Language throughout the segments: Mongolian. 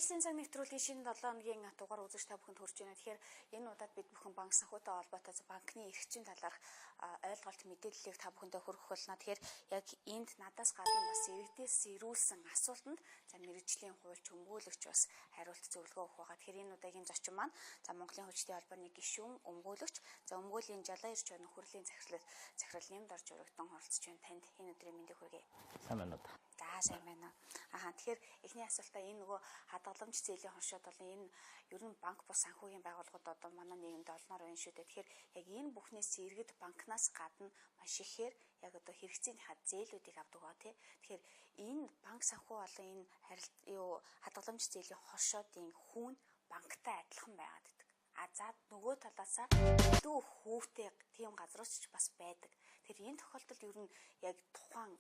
Бизнесийн цаг нэвтрүүлгийн шинэ 7 хоногийн дугаар үзэгч та бүхэнд хүрч байна. Тэгэхээр энэ удаад бид бүхэн банк санхүүтэй холбоотой банкны эрх зүйн талаарх ойлголт мэдээллийг та бүхэндээ хүргэх болно. Тэгэхээр яг энд надаас гадна бас иргэдээс ирүүлсэн асуултанд за мэргэжлийн хуульч, өмгөөлөгч бас хариулт зөвлөгөө өгөх байгаа. Тэгэхээр энэ удаагийн зочин маань за Монголын хуульчдын холбооны гишүүн, өмгөөлөгч, за өмгөөлийн Жалаа ирч нөхөрлийн захирал Нямд орж урагдан оролцож байна. Танд энэ өдрийн мэндийг хүргэе. Сайн байна уу? За, сайн байна. Аха, тэгэхээр эхний асуултаа энэ нөгөө хадгаламж зээлийн хоршоод болон энэ ер нь банк бус санхүүгийн байгууллагууд одоо манай нийгэмд олноор байна шүү дээ. Тэгэхээр яг энэ бүхнээс иргэд банкнаас гадна маш ихээр яг одоо хэрэгцээнийхаа зээлүүдийг авдаг ба тий. Тэгэхээр энэ банк санхүү болон энэ харилт юу хадгаламж зээлийн хоршоодын хүүн банктай адилхан байгаад байдаг. А за нөгөө талаасаа илүү хүүтэй тийм газрууч ч бас байдаг. Тэгэхээр энэ тохиолдолд ер нь яг тухайн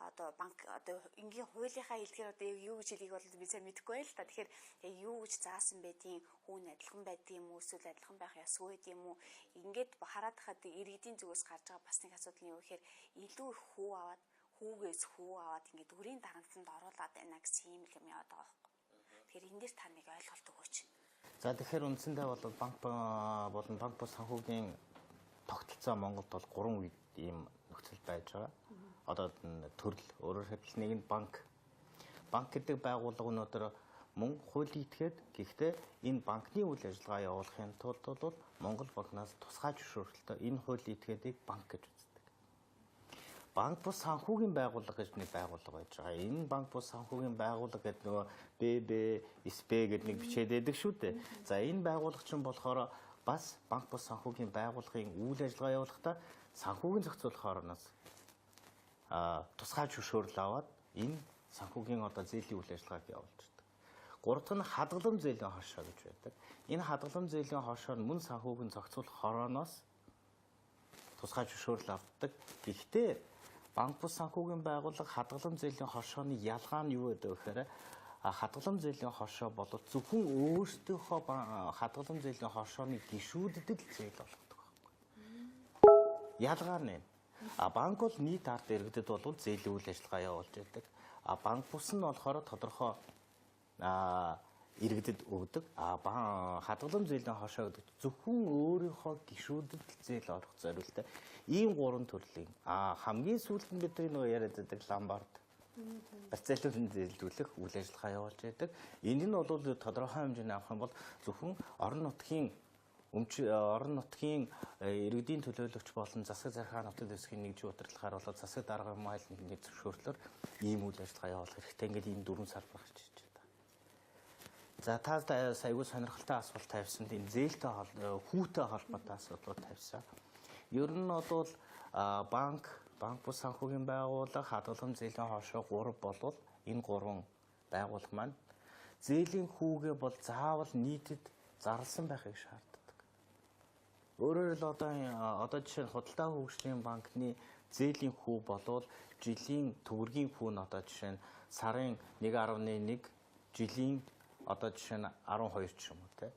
одоо банк одоо энгийн хуулийнхаа хэлдгээр одоо юу гэж хэлгийг бол би сайн мэдэхгүй байл та. Тэгэхээр яг юу гэж заасан байдгийн, хүүн адилхан байдгийн юм уу, эсвэл адилхан байх ёсгүй байд юм уу? Ингээд хараад хахад иргэдийн зүгээс гарч байгаа бас нэг асуудал нь юу гэхээр илүү их хүү аваад, хүүгээс хүү аваад ингээд өрийн дарамтанд оруулаад байна гэсэн юм л юм яваад байгаа байхгүй. Тэгэхээр энэ дээр та нэг ойлголт өгөөч. За, тэгэхээр үндсэндээ бол банк болон банк бус санхүүгийн тогтолцоо Монголд бол 3 үед ийм нөхцөл байж байгаа. Одоо төрөл, өөрөөр хэлбэл, нэг нь банк. Банк гэдэг байгууллага өнөөдөр мөн хуулийн этгээд, гэхдээ энэ банкны үйл ажиллагаа явуулахын тулд бол Монгол банкнаас тусгай зөвшөөрөлтөй энэ хуулийн этгээдийг банк гэж үздэг. Банк бус санхүүгийн байгууллага гэж нэг байгууллага байж байгаа. Энэ банк бус санхүүгийн байгууллага гэдэг нөгөө ББ, СБ гэдэг нэг бичээд байдаг шүү дээ. За, энэ байгууллага чинь болохоор бас банк бус санхүүгийн байгууллагын үйл ажиллагаа явуулахдаа санхүүгийн зохицуулах орноос тусгай зөвшөөрөл аваад энэ санхүүгийн одоо зээлийн үйл ажиллагааг явуулж байдаг. Гурав дахь нь хадгаламж зээлийн хоршоо гэж байдаг. Энэ хадгаламж зээлийн хоршоо нь мөн санхүүгийн зохицуулах хорооноос тусгай зөвшөөрөл авдаг. Гэхдээ банк бус санхүүгийн байгууллага, хадгаламж зээлийн хоршооны ялгаа нь юу гэдэг вэ гэхээр хадгаламж зээлийн хоршоо бол зөвхөн өөрсдийнхөө хадгаламж зээлийн хоршооны гишүүдэд л зээл олгодог байхгүй. Ялгаа нь энэ. А банк бол нийт ард иргэдэд бол зээлийн үйл ажиллагаа явуулж байдаг. А банк бус нь болохоор тодорхой иргэдэд өгдөг. А хадгаламж зээлийн хоршоо гэдэг зөвхөн өөрийнхөө гишүүдэд л зээл олгох зориултаа ийм гурван төрлийн. А хамгийн сүүлд нь бидний нөгөө яриад байдаг ломбард барьцаалуулан зээлдүүлэх үйл ажиллагаа явуулж байдаг. Энэ нь бол тодорхой хэмжээний авах юм бол зөвхөн орон нутгийн иргэдийн төлөөлөгч болон засаг захиргаа нутаг дэвсгэрийн нэгжийн удирдлагаар болоод засаг даргын майлны зөвшөөрлөөр ийм үйл ажиллагаа явуулах хэрэгтэй. Ингээд ийм дөрвөн салбар гарч ирж байна. За, та айгүй сонирхолтой асуулт тавьсан. Энэ зээлтэй, хүүтэй холбоотой асуудлууд тавьсан. Ер нь бол банк, банк бус санхүүгийн байгууллага, хадгаламж зээлийн хоршоо гурав болвол энэ гурван байгууллага маань зээлийн хүүгээ бол заавал нийтэд зарласан байхыг шаарддаг. Өөрөөр хэл одоо жишээ нь худалдаа хөгжлийн банкны зээлийн хүү болвол жилийн төгрөгийн хүү нь одоо жишээ нь сарын 1.1, жилийн одоо жишээ нь 12 ч юм уу те.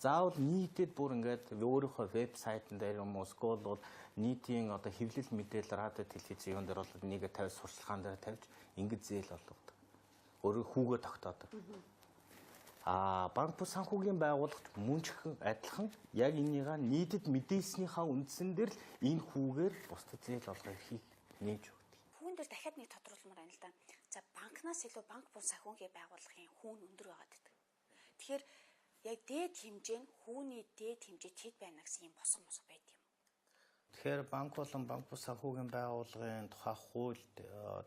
Заавал нийтэд бүр ингээд өөрийнхөө вебсайтн дээр юм уу, эсвэл бол нийтийн одоо хэвлэл мэдээлэл, радио, телевиз юун дээр бол нэгэ тавь сурчлагаан дээр тавьж ингэж зээл олгодог. Өөрөө хүүгээ тогтоодог. А банк бус санхүүгийн байгууллагт мөн ч адилхан яг энийгээ нийтэд мэдээлснийхаа үндсэн дээр л энэ хүүгээр бусдад зээл олгох эрхийг нээж өгдөг. Хүүн дээр дахиад нэг тодруулмаар байна л да. За, банкнаас илүү банк бус санхүүгийн байгууллагын хүүн өндөр байгаад байдаг. Тэгэхээр яг дээд хэмжээ нь, хүүний дээд хэмжээ тэд байна гэсэн юм босго мосго байд юм. Тэгэхээр банк болон банк бус санхүүгийн байгууллагын тухай хуульд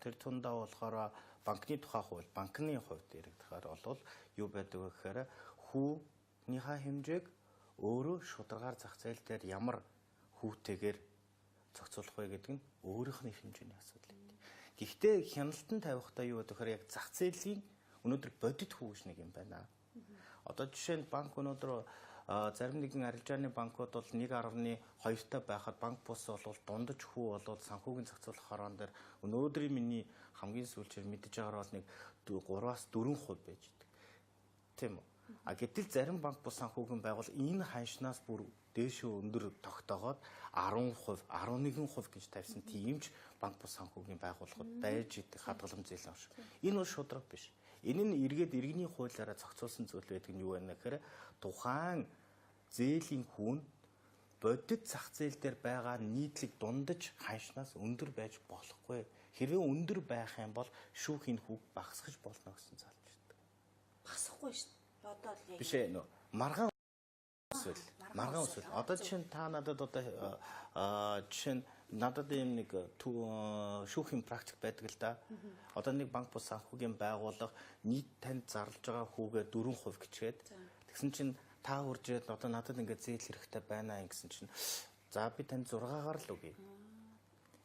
тэр тундаа болохоор банкны тухай хууль, банкны хувьд яригдахаар бол юу байдаг вэ гэхээр хүүнийхээ хэмжээг өөрөө шударгаар зах зээл дээр ямар хүүтэйгээр зохицуулах вэ гэдэг нь өөрийнх нь хэмжээний асуудал юм. Гэхдээ хяналтан тавихтаа юу гэдэг вэ гэхээр яг зах зээлийн өнөөдөр бодит хүү гэж нэг юм байна. Одоо жишээ нь банк өнөөдөр зарим нэгэн арилжааны банкуд бол 1.2-тай байхад банк бус бол дундаж хүү бол санхүүгийн зохицуулах хороон дээр өнөөдрийн миний хамгийн сүүлчээр мэдэж байгаагаар бол нэг 3-аас 4% байж идэг. Тийм үү? А гэтэл зарим банк бус санхүүгийн байгуул энэ ханшнаас бүр дээшээ өндөр тогтоогоод 10%, 11% гэж тавьсан тийм ч банк бус санхүүгийн байгууллагууд байж идэг хадгаламж зээлийн оршин. Энэ бол шударга биш. Энэ нь эргээд иргэний хуулиараа зохицуулсан зүйл байдаг нь юу вэ гэхээр тухайн зээлийн хүн бодит зах зээл дээр байгаа нийтлэг дундаж ханшнаас өндөр байж болохгүй. Хэрвээ өндөр байх юм бол шүүхийн хүүг багасгаж болно гэсэн залж байдаг. Багасахгүй шүү дээ. Одоо л яг Биш ээ нөө маргаан эсвэл маргаан эсвэл одоо жишээ нь та надад одоо жишээ нь надад ийм нэг шүүхийн практик байдаг л да. Одоо нэг банк бус санхүүгийн байгууллага нийт танд зарлж байгаа хүүгээ 4% гэчээд тэгсэн чинь та хурж ирээд одоо надад ингээд зээл хэрэгтэй байна гэсэн чинь за би танд 6-гаар л өгье.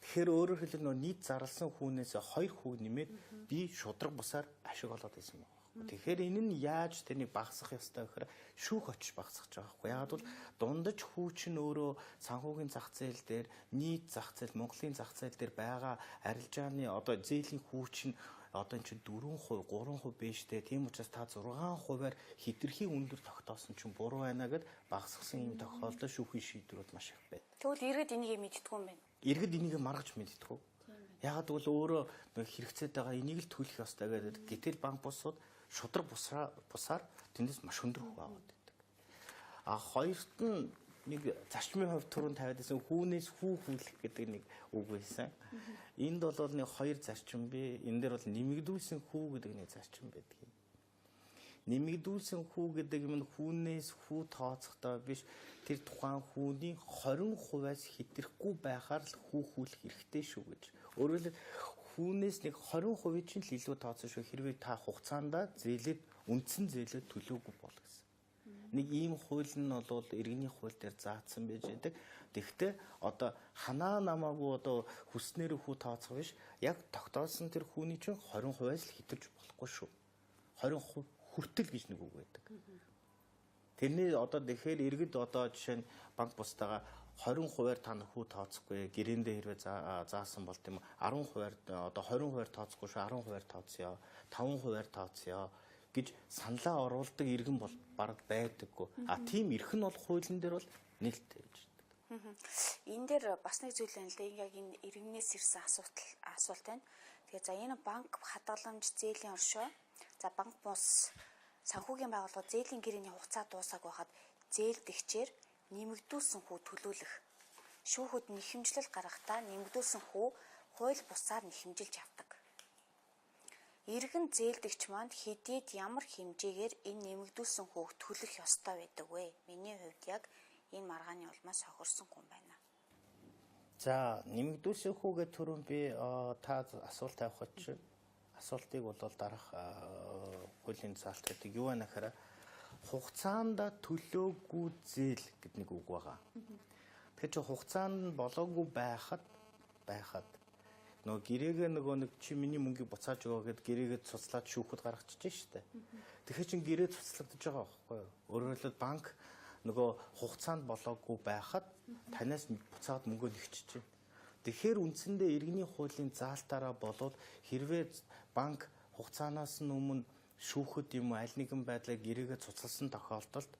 Тэгэхээр өөрөөр хэлбэл нөө нийт зарлсан хүүнээс 2 хүүг нэмээд би шудраг бусаар ашиг олоод байсан байна. Тэгэхээр энэ нь яаж тэрнийг багасгах ёстой гэхээр шүүх очиж багасгах байгаа байхгүй. Яагаад бол дундаж хүү чинь өөрөө санхүүгийн зах зээл дээр нийт зах зээл Монголын зах зээл дээр байгаа арилжааны одоо зээлийн хүү чинь одоо энэ чинь 4%, 3% биш дээ. Тийм учраас та 6%-аар хэтэрхий өндөр тогтоосон чинь буруу байна гэд багасгасан юм тохиолдол шүүхийн шийдвэрүүд маш их байна. Тэгвэл иргэд энийг мэддэггүй юм байна. Иргэд энийг маргаж мэддэггүй. Яагаад гэвэл өөрөө хэрэгцээд байгаа энийг л төлөх ёстой гэдэг. Гэтэл банк бусууд шудраг бусаар тэндээс маш өндөр хүү аваад байдаг. А хоёрт нь нэг зарчмын хувьд түрүүн тавиад байсан хүүнээс хүү хүлэх гэдэг нэг үг байсан. Энд бол нэг хоёр зарчим бий. Энэ дээр бол нэмэгдүүлсэн хүү гэдэг нэг зарчим байдаг юм. Нэмэгдүүлсэн хүү гэдэг юм нь хүүнээс хүү тооцохдоо биш тэр тухайн хүүний 20%-аас хэтрэхгүй байхаар л хүү хүлэх хэрэгтэй шүү гэж. Өөрөөр хэлбэл хүүнээс нэг 20% чинь л илүү тооцсон шүү. Хэрвээ та хугацаанд зээлээд үндсэн зээлээд төлөөгүй бол гэсэн. Нэг ийм хууль нь бол иргэний хууль дээр заасан байж байдаг. Тэгэхдээ одоо ханаа намаагүй одоо хүснээр хүү тооцох биш. Яг тогтоосон тэр хүүний чинь 20%-аас л хэтэрч болохгүй шүү. 20% хүртэл гэж нэг үг байдаг. Тэрний одоо тэгэхээр иргэд одоо жишээ нь банк бусдаагаа 20%-аар та нар хүү тооцохгүй гэрээндээ хэрвээ заасан бол тийм 10%-аар одоо 20%-аар тооцохгүй шүү 10%-аар тооцъё 5%-аар тооцъё гэж саналаа оруулдаг иргэн бол бараг байдаггүй. А тийм эрх нь бол хуулийн дээр бол нээлттэй байж байдаг. Энэ дээр бас нэг зүйл байна л да. Яг энэ иргэнээс ирсэн асуулт байна. Тэгээ за энэ банк хадгаламж зээлийн оршоо за банк бус санхүүгийн байгууллага зээлийн гэрээний хугацаа дуусаагүй байхад зээлдэгчээр нэмэгдүүлсэн хүү төлөөлөх. Шүүхүүд нэхэмжлэл гаргахдаа нэмэгдүүлсэн хүү хууль бусаар нэхэмжилж авдаг. Иргэн зээлдэгч маань хэдийд ямар хэмжээгээр энэ нэмэгдүүлсэн хүүг төлөх ёстой байдаг вэ? Миний хувьд яг энэ маргааны улмаас хохирсон хүн байна. За, нэмэгдүүлсэн хүүгээ түрүүн би та асуулт тавихад чинь асуултыг бол дараах хуулийн заалт гэдэг юу вэ гэхээр хугацаанд төлөөгүй зээл гэдэг нэг үг байгаа. Тэгэхээр чи хугацаанд болоогүй байхад нөгөө гэрээгээ нөгөө нэг чи миний мөнгийг буцааж өгөө гэд гэрээгээ цуцлаад шүүхэд гаргачихж штэ. Тэгэхээр чин гэрээ цуцлагдаж байгаа байхгүй юу? Өөрөөр хэлбэл банк нөгөө хугацаанд болоогүй байхад танаас буцаад мөнгөө нэгчиж байна. Тэгэхээр үндсэндээ иргэний хуулийн заалтаараа болвол хэрвээ банк хугацаанаас нь өмнө шүүхэд юм уу аль нэгэн байдлаар гэрээгээ цуцласан тохиолдолд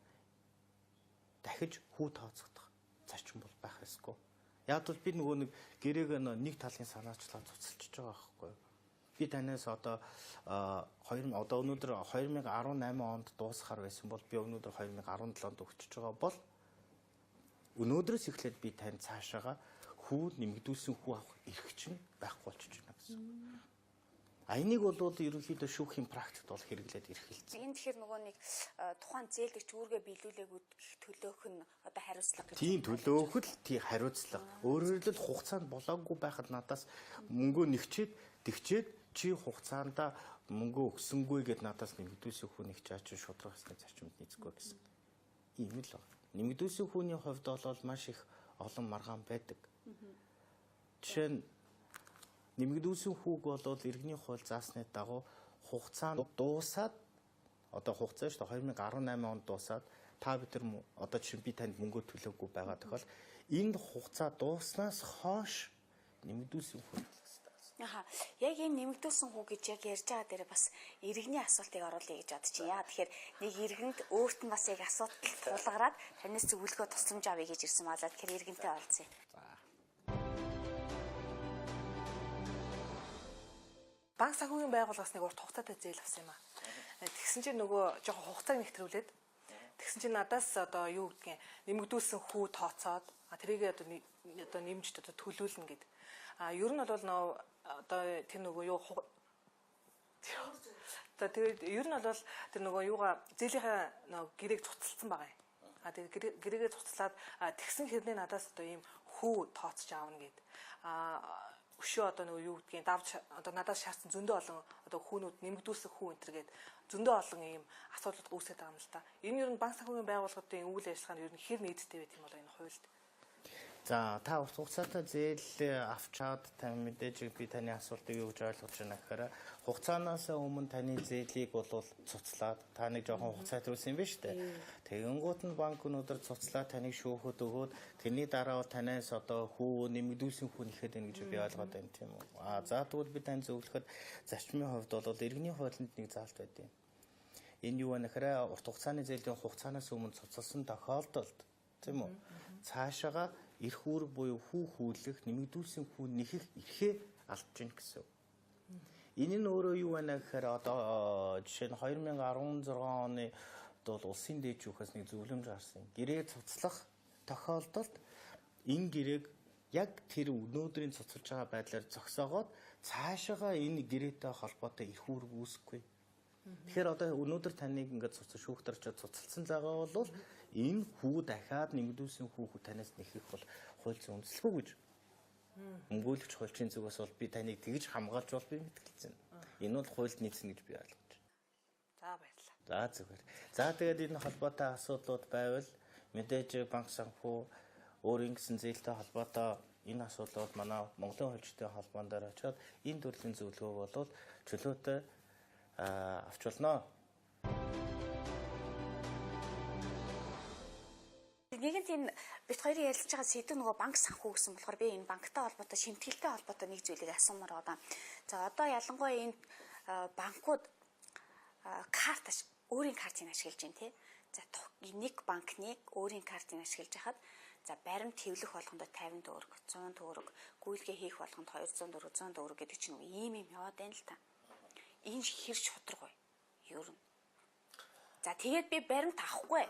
дахиж хүү тооцогдох зарчим бол байх ёсгүй. Яг бол би нөгөө нэг гэрээгээ нэг талын санаачлаа цуцалчиж байгаа байхгүй юу? Би танаас одоо одоо өнөөдөр 2018 онд дуусахаар байсан бол би өнөөдөр 2017 онд өгчөж байгаа бол өнөөдрөөс эхлээд би тань цаашаага хүү нэмэгдүүлсэн хүү авах эрх чинь байхгүй болчихж байна гэсэн. А энийг бол ерөнхийдөө шүүхийн практикт бол хэрэглээд эрхэлсэн. Энэ тэгэхээр нөгөө нэг тухайн зээлдэгч үүргээ биелүүлээгүй гэх төлөөх нь одоо хариуцлага гэж. Тийм төлөөх л тий хариуцлага. Өөрөөр хэлбэл хугацаанд болоогүй байхад надаас мөнгөө нэгчээд тэгчээд чи хугацаанд мөнгөө өгсөнгүй гэд надаас нэмэгдүүлсэн хүү нэгч аа чи шудраг ёсны зарчимд нийцэхгүй гэсэн. Ийм л байна. Нэмэгдүүлсэн хүүний хувьд бол маш их олон маргаан байдаг. Жишээ нь нэмэгдүүлсэн хүүг бол иргэний хууль заасны дагуу хугацаанд дуусаад одоо хугацаа шүү дээ 2018 онд дуусаад та бид нар одоо жишээ нь би танд мөнгөө төлөөгүй байгаа тохиол энэ хугацаа дууснаас хойш нэмэгдүүлсэн хүү төлөх ёстой. Аха. Яг энэ нэмэгдүүлсэн хүү гэж яг ярьж байгаа дээр бас иргэний асуултыг оруулъя гэж бодож чинь. Яа тэгэхээр нэг иргэнд өөрт нь бас яг асуудал тулгараад танаас зөвлөгөө тусламж авъя гэж ирсэн маа. Тэгэхээр иргэнтэй уулзъя. За. Банк санхүүгийн байгууллагаас нэг урт хугацаатай зээл авсан юм аа. Тэгсэн чинь нөгөө жоохон хугацааг нэвтрүүлээд тэгсэн чинь надаас одоо юу гэдгийг нэмэгдүүлсэн хүү тооцоод тэрийг одоо нэмж одоо төлөөлнө гэд. А ер нь бол нөгөө одоо тэр нөгөө юу за тэгээд ер нь бол тэр нөгөө юугаа зээлийнхээ нөгөө гэрээг цуцалсан байгаа юм. А тэгээд гэрэгээ цуцлаад тэгсэн хэрнээ надаас одоо ийм хүү тооцож аавна гэд. А өшөө одоо нөгөө юу гэдгийг давж одоо надаас шаардсан зөндөө олон одоо хүүнүүд нэмэгдүүлсэн хүү энэ төр гээд зөндөө олон ийм асуудлууд үүсээд байгаа юм л та. Энэ ер нь банк санхүүгийн байгууллагуудын үйл ажиллагаа нь ер нь хэр нийттэй байт юм бол энэ хуульд? За та урт хугацаатай зээл авчаад та мэдээж би таны асуултыг юу гэж ойлгож байна гэхээр хугацаанаас өмнө таны зээлийг бол цуцлаад та нэг жоохон хугацаа төрүүлсэн юм биш үү? Тэгэнгүүт нь банк өнөөдөр цуцлаад таныг шүүхэд өгөөд тэрний дараа бол танаас одоо хүү нэмэгдүүлсэн хүү нэхэд байна гэж би ойлгоод байна тийм үү? А за тэгвэл би тань зөвлөхөд зарчмын хувьд бол иргэний хуулинд нэг заалт байд юм. Энэ юу вэ гэхээр урт хугацааны зээлийн хугацаанаас өмнө цуцласан тохиолдолд тийм үү? Цаашаага эрх үүрэг буюу хүү хүүлэх, нэмэгдүүлсэн хүү нэхэх эрхээ алдаж гин гэсэн. Энэ нь өөрөө юу байна гэхээр одоо жишээ нь 2016 оны бол улсын дээд шүүхээс нэг зөвлөмж гарсан. Гэрээ цуцлах тохиолдолд энэ гэрээг яг тэр өнөөдрийн цуцалж байгаа байдлаар зогсоогоод цаашаага энэ гэрээтэй холбоотой эрх үүрэг үүсэхгүй. Тэгэхээр одоо өнөөдөр таныг ингээд цуцсан шүүх дарчаад цуцалсан цагаа бол энэ хүү дахиад нэмэгдүүлсэн хүү танаас нэхэх бол хууль зүйн үндэслэхгүй гэж. Өмгөөлөгч хуульчийн зүгээс бол би таныг тэгж хамгаалж бол би мэтгэлцэн. Энэ бол хуульд нийцнэ гэж би ойлгож байна. За баярлалаа. За зүгээр. За тэгээд энэ холбоотой асуудлууд байвал мэдээж банк санхүү өөрийн гэсэн зээлтэй холбоотой энэ асуудлууд манай Монголын хуульчдын холбоон дээр очиод энэ төрлийн зөвлөгөө бол чөлөөтэй авч болно. Нэгэнт энэ бит хоёрын ярилцж байгаа сэдв нөгөө банк санхүү гэсэн болохоор би энэ банктай холбоотой шимтгэлтэй холбоотой нэг зүйлийг асуумаар байгаа. За одоо ялангуяа энэ банкуд карт өөрийн картыг ашиглаж байна тий. За нэг банкны өөрийн картыг ашиглаж хахад за баримт хэвлэх болгонд 50 төгрөг, 100 төгрөг, гүйлгээ хийх болгонд 200 төгрөг, 100 төгрөг гэдэг чинь ийм юм яваад байна л та. Энэ хэр шударга вэ? Ер нь. За тэгээд би баримт авахгүй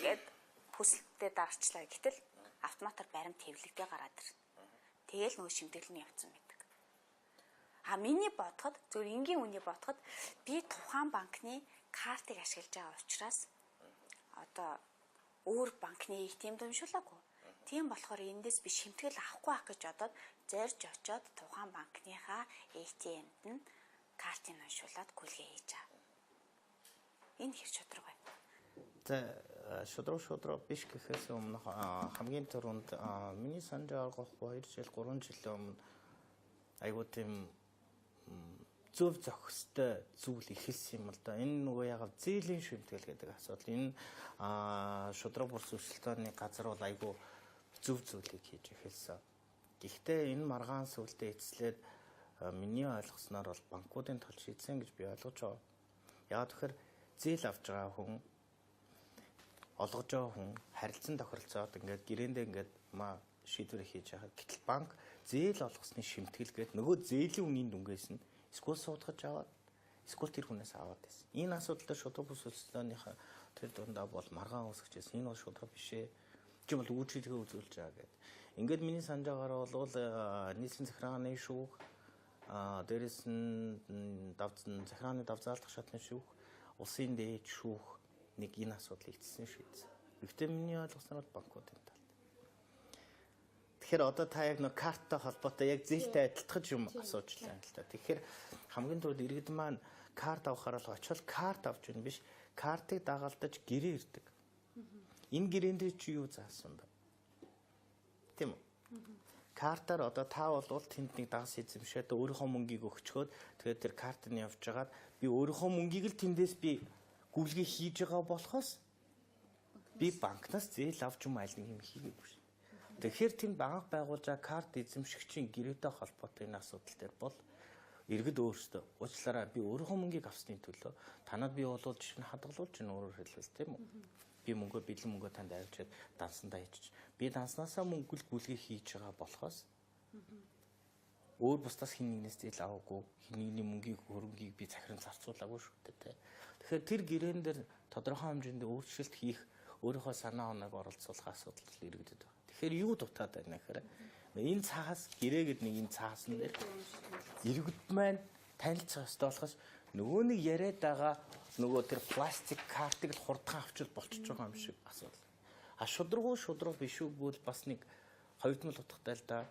гээд хүсэлтээ дарчлаа. Гэтэл автоматар баримт хэвлэгдээ гараад ирнэ. Тэгээл нөгөө шимтгэл нь явцсан байдаг. А миний бодоход зөв энгийн үний бодоход би тухайн банкны картыг ашиглаж байгаа учраас одоо өөр банкны ATM-д уншуулаагүй. Тийм болохоор эндээс би шимтгэл авахгүй байх гэж бодоод зорж очиод тухайн банкныхаа ATM-д нь картыг уншуулад гүйлгээ хийж байгаа. Энэ хэр шударга вэ? За шудраг биш гэхээс өмнө хамгийн түрүүнд миний санаж байгаа 2 жил 3 жилийн өмнө айгуу тийм зөв зохистой зүйл эхэлсэн юм л да. Энэ нөгөө ягаад зээлийн шимтгэл гэдэг асуудал. Энэ шудраг бус өрсөлдөөний газар бол айгуу зөв зүйлийг хийж эхэлсэн. Гэхдээ энэ маргаан сүлдээ эцэслээд миний ойлгосноор бол банкуудын тал шийдсэн гэж би ойлгож байгаа. Яг тэгэхээр зээл авч байгаа хүн олгож байгаа хүн харилцан тохиролцоод ингээд гэрээндээ ингээд маа шийдвэр хийж байгаа. Гэтэл банк зээл олгосны шимтгэл гээд нөгөө зээлийн үнийн дүнгээс нь эсвэл суудгаж аваад эсвэл тэр хүнээс аваад байсан. Энэ асуудал дээр шудраг бус өрсөлдөөнийхөө тэр дундаа бол маргаан үүсгэж байсан. Энэ бол шудраг биш ээ. Чи бол үйлчилгээ үзүүлж байгаа гэдэг. Ингээд миний санаж байгаагаар бол нийслэлийн захиргааны шүүх, дээрэс нь захиргааны давзаалдах шатны шүүх, улсын дээд шүүх нэг энэ асуудлыг эцэсэн шийдсэн. Гэхдээ миний ойлгосноор бол банкуудын талд. Тэгэхээр одоо та яг нэг карттай холбоотой яг зээлтэй адилтгаж юм асууж байна л та. Тэгэхээр хамгийн түрүүнд иргэд маань карт авахаар л очивол карт авч байна биш, картыг дагалдаж гэрээ ирдэг. Энэ гэрээн дээр чи юу заасан бэ? Тийм үү? Картаар одоо та болвол тэнд нэг дагас эзэмшээд өөрийнхөө мөнгийг өгчхөөд тэгээд тэр картны явж байгаад би өөрийнхөө мөнгийг л тэндээс би гүйлгээ хийж байгаа болохоос би банкнаас зээл авч юм аль нэг юм хийгээгүй шин. Тэгэхээр тэнд банк байгуулж байгаа карт эзэмшигчийн гэрээтэй холбоотой энэ асуудал дээр бол иргэд өөрсдөө уучлаарай би өөрийнхөө мөнгийг авсны төлөө танад би болвол жишээ нь хадгалуулж байна өөрөөр хэлбэл тийм үү? Би мөнгөө бэлэн мөнгөө танд авчиад дансандаа хийчих. Би данснаасаа мөнгө л гүйлгээ хийж байгаа болохоос Өөр бусдаас хэн нэгнээс зээл аваагүй, хэн нэгний мөнгийг хөрөнгийг би захиран зарцуулаагүй шүү дээ, тэ. Тэгэхээр тэр гэрээн дээр тодорхой хэмжээнд өөрчлөлт хийх, өөрийнхөө санаа оноог оролцуулах асуудал иргэдэд байна. Тэгэхээр юу дутаад байна гэхээр энэ цаас гэрээ гэдэг нэг энэ цаасан дээр иргэд маань танилцах ёстой болохоос нөгөө нэг яриад байгаа нөгөө тэр пластик картыг л хурдхан авчвал болчихж байгаа юм шиг асуудал. А шудрагуу шудраг биш үгүй бол бас нэг хоёрдмол утгатай л да.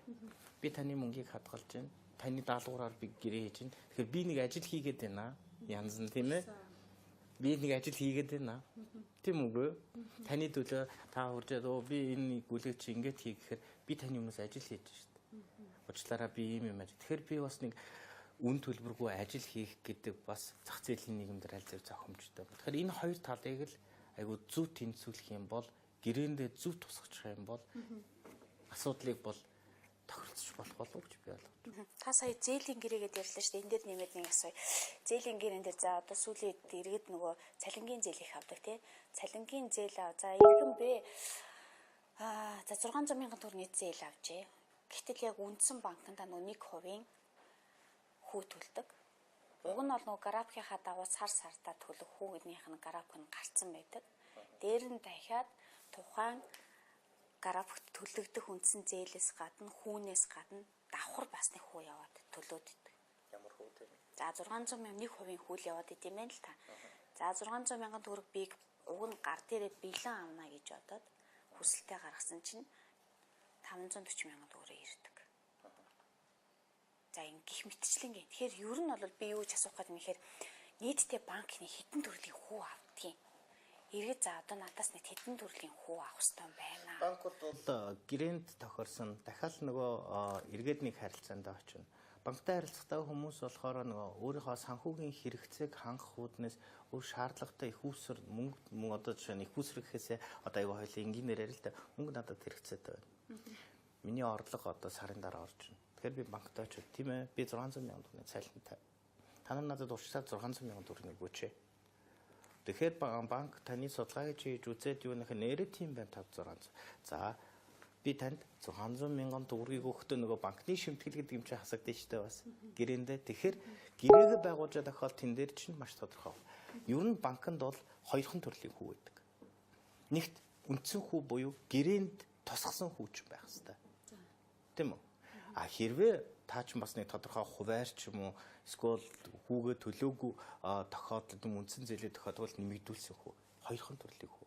Би таны мөнгийг хадгалж байна. Таны даалгавраар би гэрээ хийж байна. Тэгэхээр би нэг ажил хийгээд байна. Янз нь, тийм ээ. Би нэг ажил хийгээд байна. Тийм үгүй. Таны төлөө та хуржаад оо би энэ гүлэг чи ингэж хий гэхээр би таны өмнөөс ажил хийж шít. Уучлаарай, би ийм юм ажил. Тэгэхээр би бас нэг үн төлбөргүй ажил хийх гэдэг бас зах зээлийн нийгэмдэр аль зөв зохимжтой. Тэгэхээр энэ хоёр талыг л айгу зөв тэнцвүүлэх юм бол, гэрээндээ зөв тусгачих юм бол асуудлыг бол тохиролцож болох болов гэж би ойлгож байна. Та сая зээлийн гэрээгээд ярьлаа шүү дээ. Энэ дээр нэмээд нэг асууя. Зээлийн гэрээн дээр за одоо сүүлийн үед иргэд нөгөө цалингийн зээл их авдаг, тий. Цалингийн зээл ав. За иргэн бэ. За 600 мянган төгрөгийн зээл авчээ. Гэтэл яг үндсэн банкнд нөгөө 1% хүү төлдөг. Уг нь бол нөгөө графикийнхаа дагуу сар сартаа төлөх хүүгнийх нь график нь гарцсан байдаг. Дээр нь дахиад тухайн графикт төлөгдөх үндсэн зээлээс гадна, хүүнээс гадна давхар бас нэг хүү яваад төлөөд идэг. Ямар хүү те? За 600 мянга 1% хүүл яваад идэм байх л та. За 600 мянган төгрөг би уг нь гар дээрээ бэлэн авна гэж бодоод хүсэлтээ гаргасан чинь 540 мянган төгрөг ирдэг. За ингэх мэтчлэнгээ. Тэгэхээр ер нь бол би юу гэж асуух гэдэг юм гэхээр нийтдээ банкны хэдэн төрлийн хүү авдгийг. Иргэд за одоо надаас нэг хэдэн төрлийн хүү авах хэрэгтэй байна. Банкуд бол гэрээнд тохирсон. Дахиад нөгөө эргээд нэг харилцаанд очино. Банктай харилцахдаа хүмүүс болохоор нөгөө өөрийнхөө санхүүгийн хэрэгцээг хангах үүднээс өөр шаардлагатай их усэр мөнгө, одоо жишээ нь их усэр гэхээсээ одоо аюу хоёул энгийнээр ярил л да, мөнгө надад хэрэгцээтэй байна. Миний орлого одоо сарын дараа орж ирнэ. Тэгэхээр би банктай очиод, тийм ээ, би 600 мянган төгрөгийн цалинтай. Та нар надад урьдчилаад 600 мянган төгрөг өгөөч. Тэгэхээр банк таны судалгааг хийж үзээд юу нэх нэрээ тийм байна 5 600. За би танд 600 мянган төгрөгийг өгөхдөө нөгөө банкны шимтгэл гэдэг юм чинь хасагдана шүү дээ бас гэрээндээ. Тэгэхээр гэрээгээ байгуулж байгаа тохиолдолд тэн дээр чинь маш тодорхой. Ер нь банкнд бол хоёрхан төрлийн хүү байдаг. Нэгт үндсэн хүү буюу гэрээнд тусгасан хүү ч байх хэвээр. Тийм үү? А хэрвээ та ч бас нэг тодорхой хуваарь ч юм уу эсвэл хүүгээ төлөөгүй тохиолдолд, үндсэн зээлээ тохиолдвол нэмэгдүүлсэн хүү. Хоёрхан төрлийн хүү.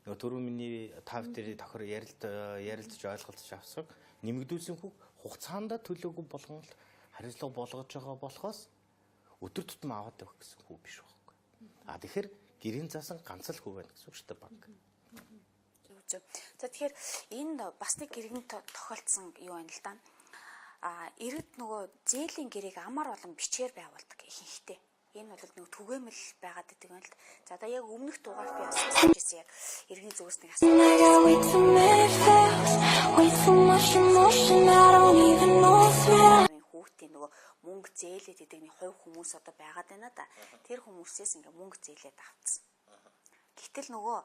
Нөгөө түрүү миний тав дээр тохир ярилцж ойлголцож авсан нэмэгдүүлсэн хүү хугацаанд төлөөгүй болгон л хариуцлага болгож байгаа болохоос өдөр тутам аваад явах гэсэн хүү биш байхгүй. А тэгэхээр гэрийн заасан ганц л хүү байна гэсэн үг шүү дээ банк. Зөв. За тэгэхээр энэ бас нэг гэрэгэн тохиолдсон юу байна л да. А иргэд нөгөө зээлийн гэрээг амар болон бичгээр байгуулдаг ихэнхдээ. Энэ бол нөгөө түгээмэл байгаад байдаг юм л да. За одоо яг өмнөх дугаарт би асуусан гэсэн яг иргэний зүгээс нэг асуулт. I got way too many feels, way too much emotion. I don't even know what's real. Хүүхдийн нөгөө мөнгө зээлээд идэг нэг хувь хүмүүс одоо байгаад байна да. Тэр хүмүүсээс ингээ мөнгө зээлээд авцсан. Гэтэл нөгөө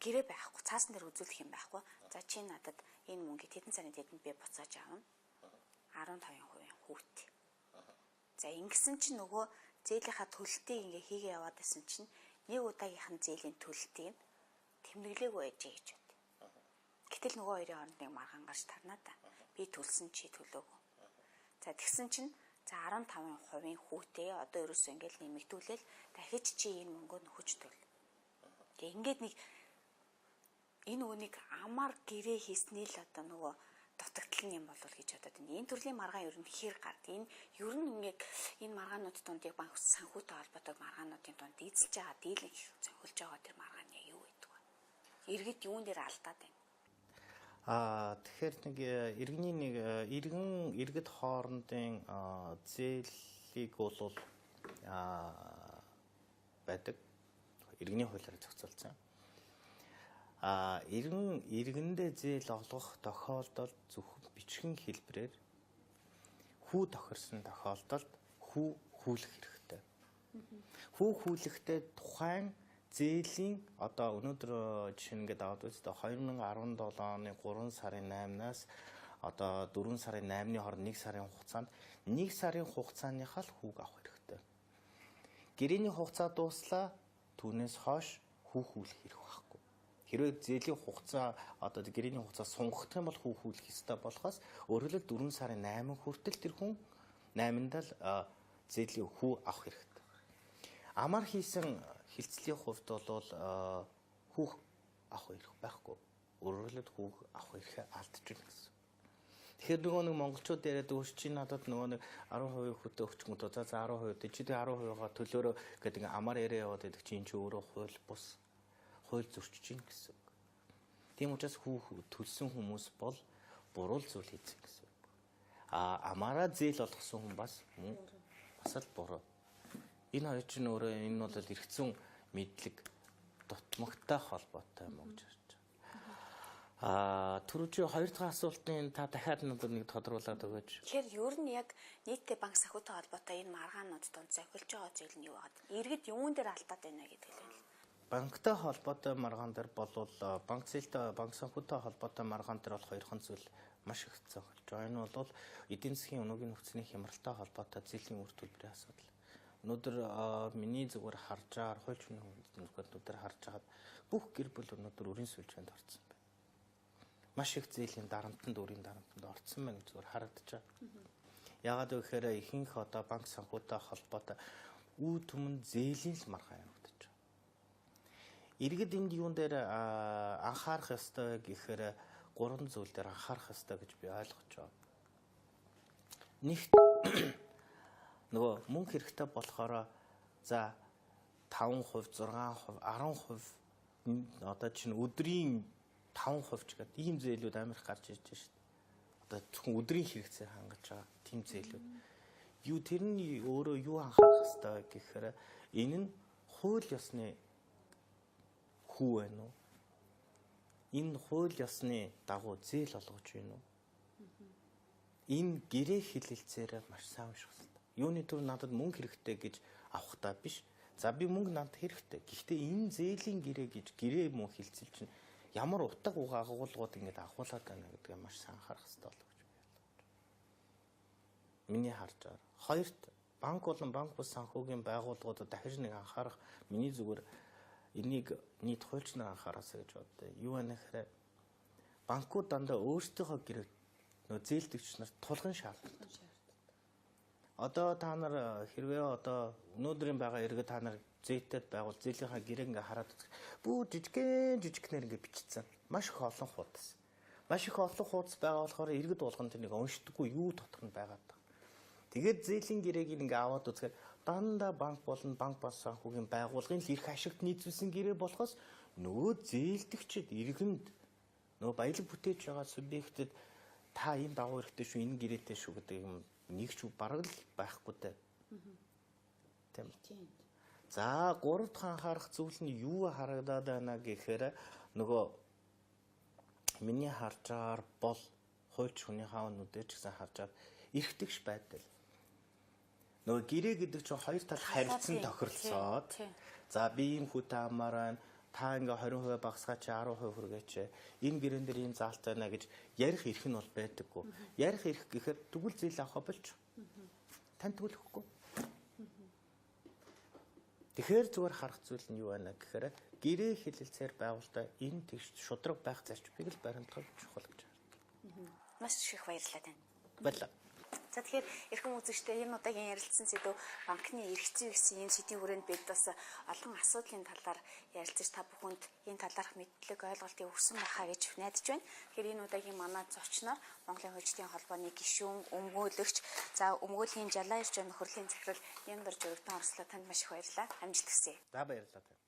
гэрээ байхгүй, цаасан дээр үзүүлэх юм байхгүй. За чи надад энэ мөнгийг тэдэн сарын тэдэнд би буцааж авна. 15% хүүтэй. За ингэсэн чинь нөгөө зээлийнхаа төлөлтийг ингээ хийгээ яваад байсан чинь нэг удаагийнх нь зээлийн төлөлтийг нь тэмдэглээгүй байжээ гэж бод. Гэтэл нөгөө хоёрын хооронд нэг маргаан гарч тарнаа да. Би төлсөн, чи төлөөгүй. За тэгсэн чинь за 15% хүүтэй одоо ерөөсөө ингээл нэмэгдүүлэл дахиж чи энэ мөнгөө нөхөж төл. Гэ ингээд нэг энэ нөгөө амар гэрээ хийсний л одоо нөгөө дутагдал нь юм болов гэж бодоод байна. Энэ төрлийн маргаан ер нь хэр гард. Энэ ер нь ингээд энэ маргаанууд дунд яг банк санхүүтэй холбоотой маргаануудын дунд эзэлж байгаа, дийлэнх зохиолж байгаа тэр маргаан яг юу гэдэг вэ? Иргэд юун дээр алдаад байна? Тэгэхээр нэг иргэний нэг иргэн иргэд хоорондын зээлийг бол байдаг. Иргэний хуулиар зохицуулсан. Иргэн иргэндээ зээл олгох тохиолдолд зөвхөн бичгэн хэлбэрээр хүү тохирсон тохиолдолд хүү хүлэх хэрэгтэй. Хүү хүлэхдээ тухайн зээлийн одоо өнөөдөр жишээ нь ингээд аваад үзтээ 2017 оны 3 сарын 8-наас Одоо 4 сарын 8-ны хооронд 1 сарын хугацаанд 1 сарын хугацааныхаа л хүүг авах хэрэгтэй. Гэрээний хугацаа дууслаа, түүнээс хойш хүү хүлэх хэрэг байхгүй. Хэрвээ зээлийн хугацаа одоо гэрээний хугацаа сунгах юм бол хүү хүлэх ёстой болохоос өөрөөр хэлбэл 4 сарын 8 хүртэл тэр хүн 8-нд л зээлийн хүү авах хэрэгтэй. Амар хийсэн хилцлийн хувьд бол хүүх авах эрх байхгүй. Өөрөөр хэлбэл хүүх авах эрхээ алдчихна гэсэн. Тэгэхээр нөгөө нэг монголчууд яриад өгч чи надад нөгөө нэг 10% хүүтэй өгчмөд за за 10% чи тэг 10%-гаа төлөөрөө гэдэг ингээ амар яриа яваад байдаг чи энэ чи өөрөө хууль бус хууль зөрчиж гин гэсэн үг. Тийм учраас хүүх төлсөн хүмүүс бол буруу зүйл хийсэн гэсэн үг. А амаараа зээл олгосон хүн бас мөн бас л буруу. Энэ хоёр чинь өөрөө энэ бол эргэцэн мэдлэг дутмагтай холбоотой юм уу гэж харж байгаа. Аа түрүү чи хоёр дахь асуултын та дахиад надад нэг тодруулаад өгөөч. Тэгэхээр ер нь яг нийтдээ банк санхүүтэй холбоотой энэ маргаанууд донд зохилж байгаа зүйл нь юу вэ? Иргэд юун дээр алдаад байна гэдэг л байна. Банктай холбоотой маргаан дээр болвол банк зээлтэй банк санхүүтэй холбоотой маргаан дээр бол хоёрхан зүйл маш их зохилж байгаа. Энэ бол эдийн засгийн өнөөгийн нөхцөлийн хямралтай холбоотой зээлийн үр төлбөрийн асуудал. Өнөөдөр миний зүгээр харж байгаа хууль зүйн өнөөдөр харж байхад бүх гэр бүл өнөөдөр өрийн сүлжээнд орсон байна. Маш их зээлийн дарамтанд өрийн дарамтанд орсон байна гэж зүгээр харагдаж байгаа. Яагаад вэ гэхээр ихэнх одоо банк санхүүтэй холбоотой үе түмэн зээлийн л маргаан явагдаж байгаа. Иргэд энд юун дээр анхаарах ёстой вэ гэхээр гурван зүйл дээр анхаарах ёстой гэж би ойлгож байгаа. Нэгт нөгөө мөнгө хэрэгтэй болохоор за 5%, 6%, 10% одоо чинь өдрийн 5% ч гэдэг ийм зээлүүд амар их гарч ирж байна шүү дээ. Одоо зөвхөн өдрийн хэрэгцээ хангаж байгаа тийм зээлүүд. Юу тэр нь өөрөө юу анхаарах ёстой вэ гэхээр энэ нь хууль ёсны хүү байна уу? Энэ хууль ёсны дагуу зээл олгож байна уу? Энэ гэрээ хэлэлцээрээ маш сайн унших хэрэгтэй. Юуны түр надад мөнгө хэрэгтэй гэж авахдаа биш. За би мөнгө надад хэрэгтэй. Гэхдээ энэ зээлийн гэрээ гэж гэрээ мөн хэлцэл чинь ямар утга агуулгууд ингэж агуулад байна гэдгээ маш сайн анхаарах хэрэгтэй болов гэж би ойлгож байна. Миний харж байгаа. Хоёрт банк болон банк бус санхүүгийн байгууллагуудад дахиж нэг анхаарах миний зүгээр энийг нийт хуульч нар анхаараасаа гэж боддог. Юу вэ гэхээр банкуд дандаа өөрсдийнхөө гэрээ нөө зээлдэгч нарт тулгын шаардлагатай. Одоо та нар хэрвээ одоо өнөөдрийн байгаа иргэд та нар зээтэй байгуул зээлийнхаа гэрээг ингээ хараад үзэх. Бүр жижигхэн жижигнэр ингээ бичсэн. Маш их олон хуудас. Маш их олон хуудас байгаа болохоор иргэд болгон тэрнийг уншдаггүй юу дотор нь байгаад байгаа. Тэгээд зээлийн гэрээг ингээ аваад үзэхээр дандаа банк болон банк бас санхүүгийн байгууллагын л эрх ашигт нийцүүлсэн гэрээ болохоос нөгөө зээлдэгчид иргэнд нөгөө баялаг бүтээж байгаа субъектэд та ийм дагуу хэрэгтэй шүү, энэ гэрээтэй шүү гэдэг юм нэг ч бараг л байхгүй дээ. Тийм. За гурав дахь анхаарах зүйл нь юу харагдаад байна гэхээр нөгөө миний харж байгаагаар бол хуульч хүний хаануудыг ч гэсэн харж байгаа эрхтгш байдал. Нөгөө гэрээ гэдэг чинь хоёр тал харилцан тохиролцоод за би ийм хүүтэй амаар байна. Та ингээ 20% багасгаач 10% хүргээч. Энэ гэрэн дээр ийм заалт байна гэж ярих эрх нь бол байдаггүй. Ярих эрх гэхээр тэгвэл зээл авах болж. Тань тэгвэл өгөхгүй. Тэгэхээр зүгээр харах зүйл нь юу байна гэхээр гэрээ хэлэлцээр байгуулалтаа энэ тэгш шудраг байх зарчмыг л баримтгах чухал гэж хардаг. Маш их баярлалаа танд. Баярлалаа. За тэгэхээр эрхэм үзэгчдээ энэ удаагийн ярилцсан сэдв банкны эрх зүй гэсэн энэ сэдвийн хүрээнд бид бас олон асуудлын талаар ярилцаж та бүхэнд энэ талаарх мэдлэг ойлголтыг өгсөн байхаа гэж найдаж байна. Тэгэхээр энэ удаагийн манай зочноор Монголын хуульчдын холбооны гишүүн, өмгөөлөгч, за өмгөөллийн жалаа ирч нөхөрлийн захирал Нямдар Жөрөгдөн орслоо танд маш их баярлалаа. Амжилт хүсье. За баярлалаа.